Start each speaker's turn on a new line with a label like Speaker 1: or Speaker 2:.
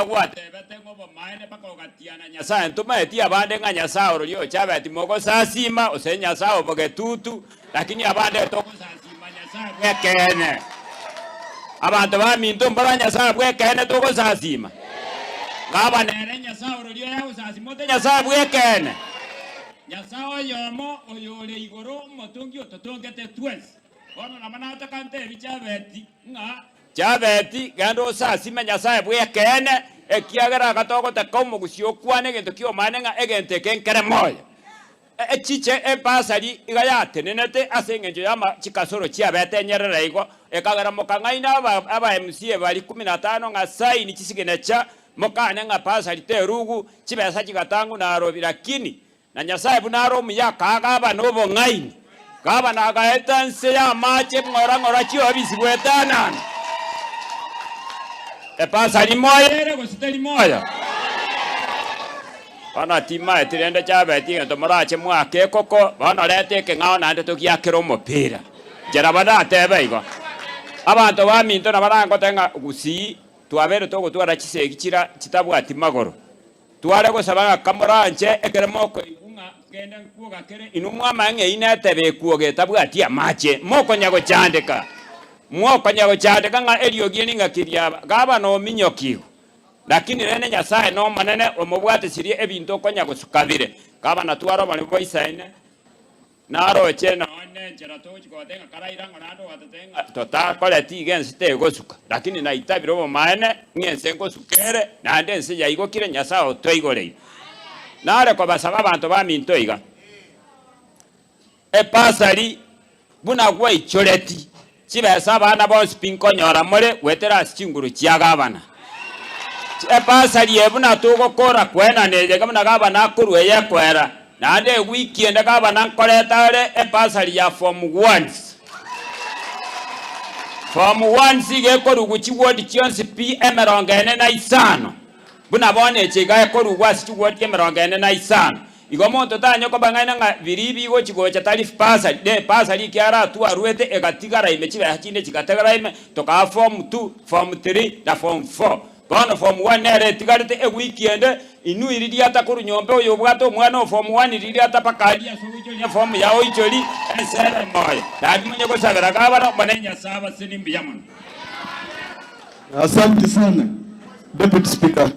Speaker 1: Iga gwatebete ng'a obomaene mpaka ogatiana Nyasae. Ntomaeti abande ng'a Nyasae ororia ochabeti mogosasima, gose Nyasae obogetutu, lakini abande togosasima Nyasae bw'ekeene. Abanto baminto mbora Nyasae bw'ekeene togosasima? Ng'aba nere Nyasae ororia oyagosasima ote Nyasae bw'ekeene? Nyasae oyomo oyore igoro omotongi ototongete twensi. Bono nabo nataka ntebi Jabeti ng'a, Jabeti, genda osasime Nyasae bw'ekeene, ekiagera agatogoteka omogusii okwane egento ki'omane ng'a egento eke nkere moyo. Echiche ebasari iga yatenenete ase engencho y'ama chikasoro chiabete enyerere igo, ekagera mokang'aina aba aba MCA baria kumi na tano ng'a saini chisiginecha, mokane ng'a basari terugu, chibesa chigatang'u narobi lakini Na Nyasae buna are omuya akaa gavana obong'aini. Gavana agaeta nse y'amache ng'ora ng'ora chiobisi goetanana. Epasari moyo ere gose teri moyo? Bono timaeti rende chiabeti egento morache moake ekoko, bono reta ekeng'ao naende togiakere omopira. Inche nabo natebe igo. Abanto baminto nabarangote ng'a gusii twabeire togotwara chisegi chira chitabwati magoro. Tware gosaba ng'a kamoranche ekero mokoigwa ng'a kende nkwoga kere, inwe mwamanye ng'a eyio netebe ekwoga etabwati amache, mokonya gochandeka. Mokonya gochandeka ng'a eriogi eri ng'aki riaba, gaba nominyokigwe. Lakini rende Nyasae n'Omonene omobwatisirie ebinto okonya gosuka bire. Gaba natware oboremu boisaine. Naroche nonya nenchera togochia kogotebia ng'a karaira ng'o naende ogatotebia ng'a totakoreti iga ense tegosuka, lakini naitabire obomaene ng'a ense ngosuka ere, naende ense yaigokire Nyasae otoigoreire. Nare kobasaba abanto baminto iga, epasari buna gwaichoreti chibesa abana bonsi pi nkonyora more goetera ase chinguru chia gavana. Ebasari eye buna togokora koenana eye iga buna gavana akorua eye ekoera, naende ewiki ende gavana nkoreta are ebasari ya form ones. Form ones iga ekorugwa chiwodi chionsi pi emerongo ene na isano, buna bono eche iga ekorugwa ase chiwodi emerongo ene na isano. Igo omonto tanya kobang'aina ng'a biria bigochi gocha tari bursary, ne bursary ekiagera atwarwete egatigara ime chibesa chinde chigatigara ime, tokaa form two, form three na form four. Bono form one nere etigarete ewiki ende, inwe riria atakorwa nyomba oyo obwate omwana o form one riria atapaka aria ase ogoichoria eform yao oichori ense ere moyo. Naende monye gosabera gavana Omonene Nyasae abaseni mbuya mono.
Speaker 2: Asante sana Deputy Speaker.